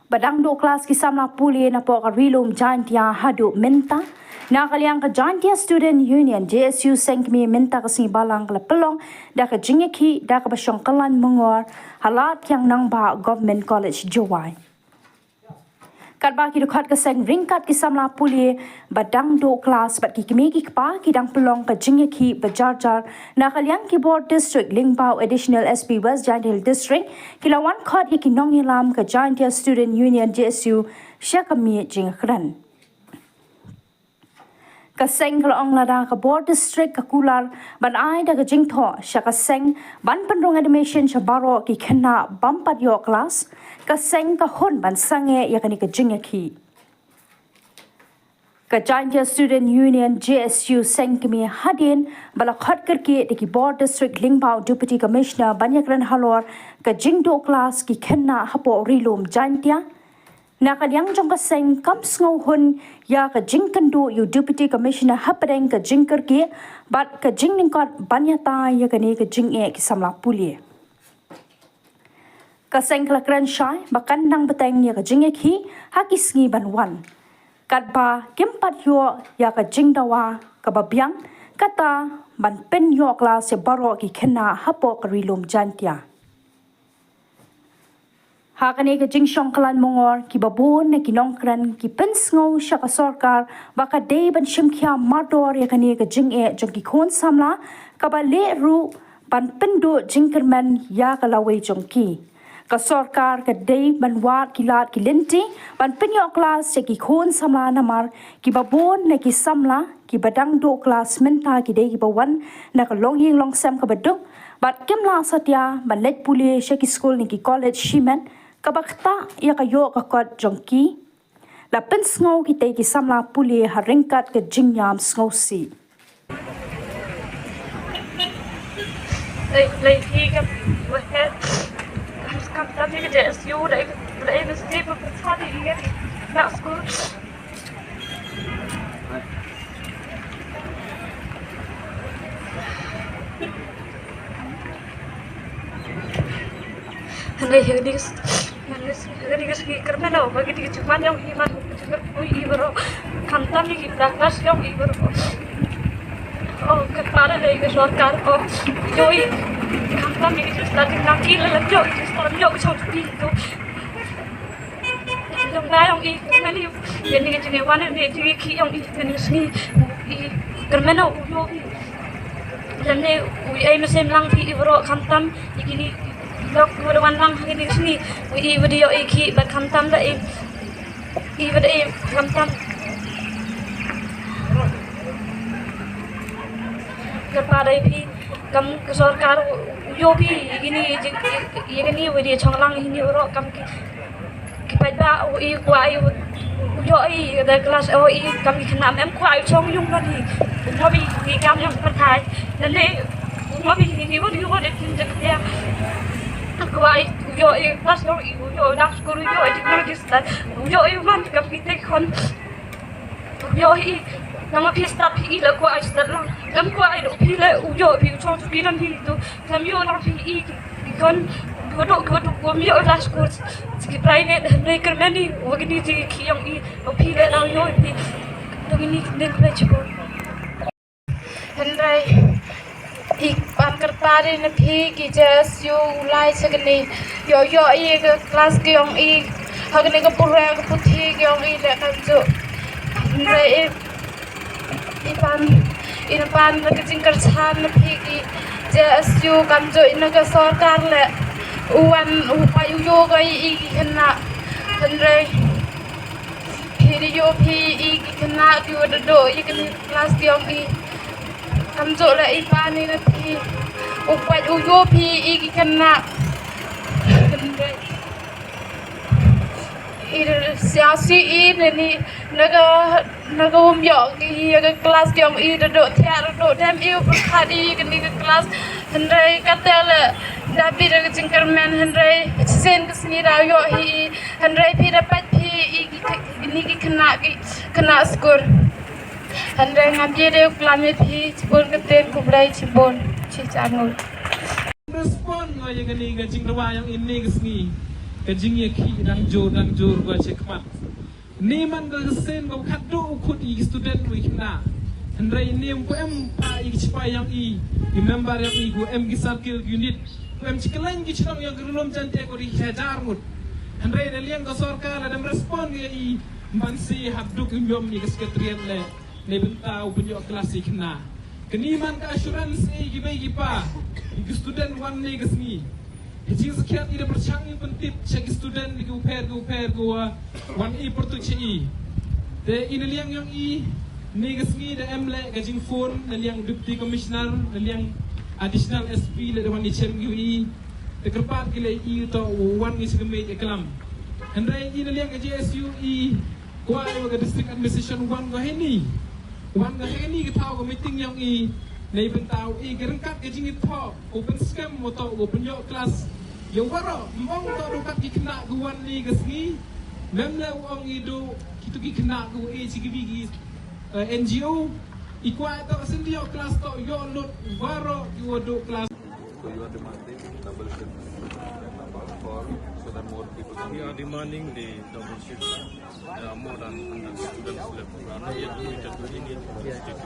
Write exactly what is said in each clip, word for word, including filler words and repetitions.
Ba dang duh klas ki samla pule napoh ka Ri-lum Jaintia haduh mynta. Na ka liang ka Jaintia Student Union, J S U, seng kmie mynta ka sngi Balang ka la pynlong da ka jingïakhih da kaba shong kyllain mungor ha Ladkiang Nangbah Government College, Jowai. Katba ki dkhot ka seng ryngkat ki samla pule ba dang duh klas bad ki kmie ki kpa ki dang pynlong ka jingïakhih ba jar jar, na ka liang ki bor district lyngba u Additional S P West Jaintia Hills District ki la wan khot ïa ki nongïalam ka Jaintia Student Union, J S U, sha ka miej jingkren. Ka seng ka la ong lada ka bor district ka kular ban ai da ka jingthoh sha ka seng ban pynrung admission sha baroh ki khynnah bym pat ïoh klas, ka seng ka hun ban sangeh ïa kane ka jingïakhih. Ka Jaintia Student Union, J S U, seng kmie hadien ba la khot kyrkieh da ki bor district lyngba u Deputy Commissioner ban ïakren halor ka jingduh klas ki khynnah hapoh Ri-lum Jaintia. Na ka liang jong ka seng kam sngewhun ïa ka jingkynduh ïa u Deputy Commissioner hapdeng ka jingkyrkieh bad ka jinglyngkot ban ïatai ïa kane ka jingeh ki samla pule. Ka seng ka la kren shai ba kan nang bteng ïa ka jingïakhih ha ki sngi ban wan, katba kim pat ïoh ïa ka jingdawa kaba biang, kata ban pynïoh klas ïa baroh ki khynnah hapoh ka Ri-lum Jaintia. Ha kane ka jingshong kyllain mungor, kiba bun na ki nongkren ki pynsngew sha ka sorkar ba ka dei ban shim khia mardor ïa kane ka jingeh jong ki khun samla, kaba leh ruh ban pynduh jingkyrmen ïa ka lawei jong ki. Ka sorkar ka dei ban wad ki lad ki lynti ban pynïoh klas ïa ki khun samla, namar kiba bun na ki samla kiba dang duh klas mynta ki dei kiba wan na ka longïing longsem kaba duk bad kim lah satia ban leit pule sha ki skul ne ki college shimet, kaba ktah ïa ka ïoh ka kot jong ki. La pynsngew kitei ki samla pule ha ryngkat ka jingïam sngewsih. Lei, lei, hi ka, waheh. Kam, kam, kam, hi ka J S U, lei, lei, mesti berpesan hi ka, nak school. Hynrei hi ka dei ka, hi ka dei ka sngi kyrmen o, ba ka dei ka jingwan jong i, man ka jingkyrkhu i baroh. Khamtam ïa ki bynta klas jong i baroh. O, kyrpad ïa ka sorkar o. Ïohi. Khamtam ïa ki jingstad jingdang ki, la lem ïoh ki jingstad, lem ïoh ki jingstad ki to. Jong ba jong i kyrmen ïa u. Ïa kane ka jingwan, ïa kane ka jingïakhih jong i kane ka sngi. I kyrmen o, u ïohi. Lane u ïai mynsiem lang phi i baroh, khamtam ïa kine lok kiba da wan lang ha kine ki sngi. U i ba da ïoh i khih bad khamtam da i, i ba da i khamtam. Kyrpad ïa phi kam ka sorkar, u ïoh phi ïa kine, ïa kine ba da shong lang ïa kine baroh kam ki Ki paidbah, u i kwah i, u ïoh i da klas, u i kam ki khynnah, em kwah i shong ïung lon hi. U ïoh i, i kam ïung pyrthai. Lane u ïoh i, i wad, i wad i kin jak dia. Kwah i, u ïoh i klas ïung i, u ïoh i dang skul, u ïoh i technology stad. U ïoh i man kam ki tek khon. U ïoh i, nang ma phi stad phi i la kwah i stad lang. Em kwah i dok phi le, u ïoh phi u shong phi lon hi tu. Kam ïoh lang phi i ki, ki khon, ki waduk, ki waduk, wym ïoh la skul, ki private, hynrei kyrmen i, wa kini ki ki ïong i, wa phi le lang ïoh phi, to kini ki ding phi chukun. Hynrei, i pan kyrpad i na phi ki J S U u lai cha kini, ïoh ïoh i ka klas ki ïong i, ha kini ka pura ka puthi ki ïong i, le kam ju. Hynrei i, I pan, i na pan na ka jingkyrchan na phi ki J S U kam ju i na ka sorkar le. U wan u pait u ïoh ka i, i ki khynnah. Hynrei phi da ïoh phi i ki khynnah ki wa da doh i kani klas ki ong i. Kam ju le i pan i na phi. U pait u ïoh phi i ki khynnah. Hynrei i da sia si i na ni na ka Na ka um ïoh ki ïa ka klas ki ong i da doh thiah da doh dem i u pyrkhat i kani ka klas. Hynrei kata le da bit da ka jingkyrmen hynrei shisien ka sngi da ïoh hi i hynrei phi da pait phi i ki, ki, ni ki khynnah ki khynnah skur. Hynrei ngam ïa dei u klam ïa phi chibun ka ten khublei chibun chi channel. Ïa kane ka jingdawa ïong i ne ka sngi, ka jingïakhih dang jur dang jur ka chekhmat. Ni man ka sien ba khatduh u khut i student u i khynnah. Hynrei ni em ku em pa i ki chipai ïong i, i member ïong i, ku em ki circle unit, ku em chi kylleng ki chnong ïong ki rulom jante ku ri hajar ngut. Hynrei na liang ka sorkar la dem respond ïa i, ban si hap duk i ñiom i ka secretariat le. Ne bynta u pynïoh klas i khynnah. Kani man ka assurance i ki bei ki pa, i ki student wan ne ka sngi. Ki jingsakhiat i da pyrshang i pyntip cha ki student ki u pher ki u pher ki wa wan i pyrtuit cha i. Te i na liang ïong i ne ka sngi da em le ka jingphone na liang deputy commissioner, na liang additional S P le da wan i chem ki i. Te kyrpad ki le i to wan i cha ka mei ka klam. Hynrei i na liang ka J S U i kwah ïa ka district administration wan ka heni. Wan ka heni ka thaw ka meeting ïong i. Nei bynta u i ka ryngkat ka jingithoh u pynskhem u to u pynïoh klas. Ïa waroh ym ong to du kat ki khynnah ka wan ni ka sngi. Mem le u ong i du kitu ki khynnah ka u i chi ki bi ki, eh, N G O. I kwah to sendiri ïoh klas to ïoh lut waroh ki wa du klas. So you are demanding double shift, for, so that more people can. We are demanding the double shift. There are more than hundred students left who are not yet admitted to any institute.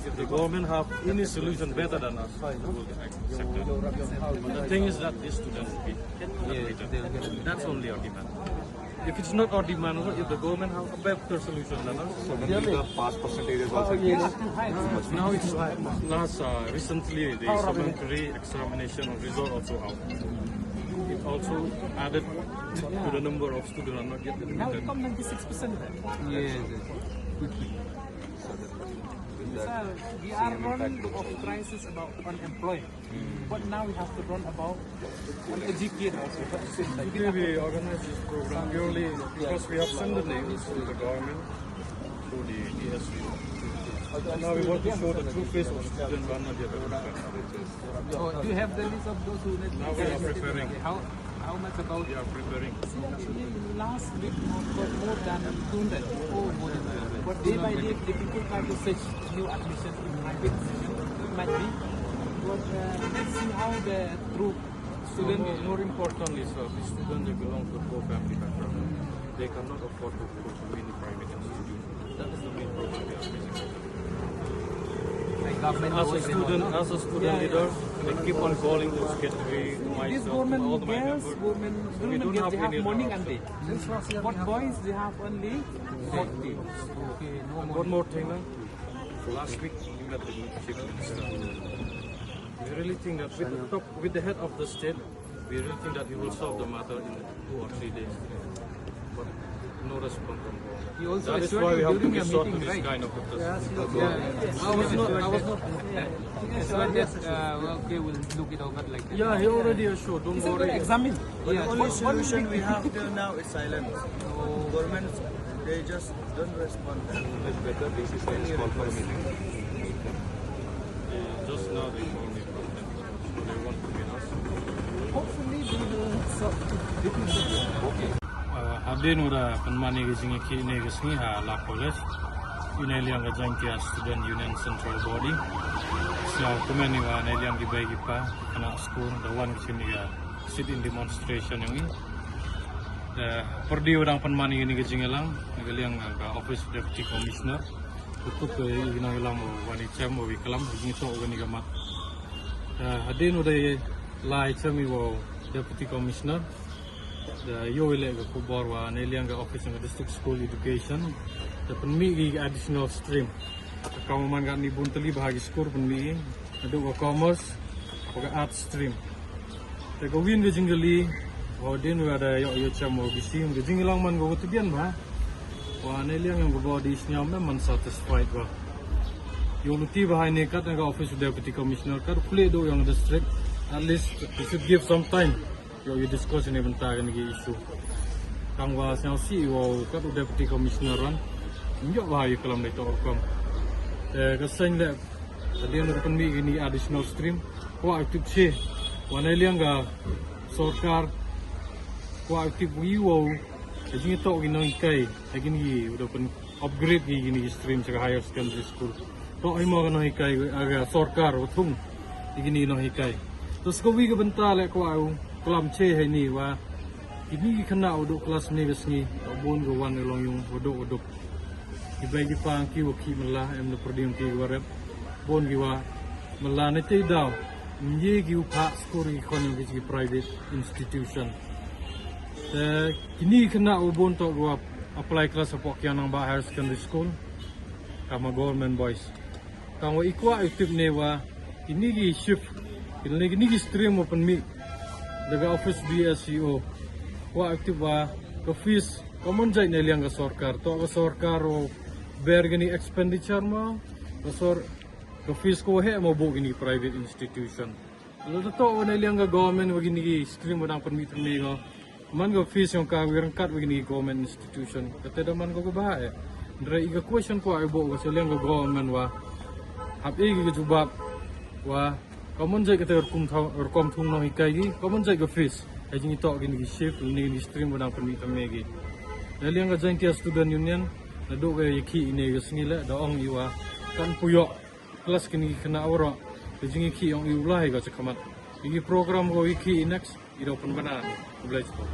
If the government have any solution better than us, we will accept it. The thing is that these students will be admitted. That's only our demand. If it's not our demand, if the government have a better solution than us. So when will the pass percentage is also increased? Now it's last, uh, recently the supplementary examination result also out. It also added to the number of students are not yet admitted. Now it come ninety-six percent. Yes, yes. Quickly. So that, with that, so we are running of crisis about unemployment. But now we have to run about and educate also. But today we organize this program purely because we have sent the names to the government, to the D S U. Now we want to show the true face of student Bangladesh. Oh, do you have the list of those who need? Now we are preparing. Okay, how, how much about? We are preparing. So in the last week, we've got more than two hundred. Oh, more than two hundred. But day by day, the people try to search new admission in private institution. Might be. But, uh, let's see how the true student. More, more importantly, sir, the students, they belong to poor family background. They cannot afford to go to any private institution. That is the main problem we are facing. As a student, as a student leader, I keep on calling those kids, we, myself, all my members. These government girls, government girls, they have morning and day. But boys, they have only forty. Okay, no more. One more thing, ma'am. Last week, we met the chief minister. We really think that with the top, with the head of the state, we really think that he will solve the matter in two or three days. But no response from him. He also assured you during your meeting, right? That is why we have to resort to this kind of a test. Yes, yes, yes. I was not, I was not. He assured that, uh, well, okay, we'll look it over like that. Yeah, he already assured, don't worry. He said we'll examine. But the only solution we have till now is silence. Government, they just don't respond. It's better D C C is called for a meeting. Just now they called me from them. So they want to meet us. Hopefully they will solve it. Okay. Uh, hadien u da pynman ïa ka jingïakhih ne ka sngi ha Law College, i na liang ka Jaintia Student Union Central Body. So kumne i wa na liang ki bei ki pa, khynnah skul, da wan ki sini ka sit-in demonstration ïong i. Da pyrdi u dang pynman ïa kane ka jingïalang na ka liang ka office Deputy Commissioner. Ka kup ka i nongïalam u wan i chem u i klam i jingïatoh kane ka mat. Da hadien u da lai chem i wa u Deputy Commissioner. Da ïoh i leh ka khubor wa na liang ka office ka District School Education da pynmih ki additional stream. Ka man ka ni bun tylli bha ki skul pynmih. Naduh ka commerce, ka arts stream. Te ka win ka jingkylli, hadien wa da ïoh ïoh chem wa bisi, ka jingïalang man ka wa tbian bha. Wa na liang ïong ka body sñiaw mem man satisfied wa. Ïoh luti bha ine kat na ka office of Deputy Commissioner kat khlieh duh ïong district. At least you should give some time. Ïoh ïoh discuss ine bynta kane ki issue. Tang wa sñiaw sih wa kat u Deputy Commissioner wan. Ïoh wa ïoh kalam dei to rukom. Te ka seng le hadien da pynmih kine additional stream. Kwah tip che. Wa na liang ka sorkar. Kwah tip wi wa u. Ka jingïatoh ki nonghikai. Kine ki u da pyn upgrade ki kine ki stream cha ka higher secondary school. To hi mo ka nonghikai ka sorkar u thung. Kine ki nonghikai. To sa kawei ka bynta leh kwah u klam che ha ini wa kini ki khynnah wa duh klas hynne ka sngi, wa bun ka wan ka long yung wa duh wa duh. Ki bei ki pang ki wa khih mylla, em da pyrdi ki wa rep. Bun ki wa mylla ne te daw ym ye ki u phah skul ki khon ki private institution. Te kini ki khynnah wa bun to ki wa apply klas hapoh Kiang Nangbah Higher Secondary School, ka ma Government Boys. Tang wa i kwah u tip ne wa kini ki shift, kini, kini ki stream wa pynmih da ka office D S E O. Kwah u tip wa ka fees ka mon jait na liang ka sorkar, to ka sorkar wa bear kini expenditure mo, ka sor, ka fees ko heh mo, buh kini private institution. Lada to wa na liang ka government wa kini ki stream wa dang pynmih tang ne ko, man ka fees yong ka wi ryngkat wa kini government institution, kata da man ko ka ba eh. Ndra i ka question ko ai bo ka sa liang ka government wa hap i ka jubab wa ka mon jait kata rukom thung, rukom thung nonghikai ki, ka mon jait ka fees. Ai jing i to kini ki shift, kini ki stream wa dang pynmih tang ne ki. Na liang ka Jaintia Student Union, na duh ka i ki ine ka sngi leh da ong i wa kan puyok klas kini ki khynnah waroh. Ka jing i ki ong i u lai ka cha khmat. I ki program ko i ki i next i da pynbna. Khublei chibun.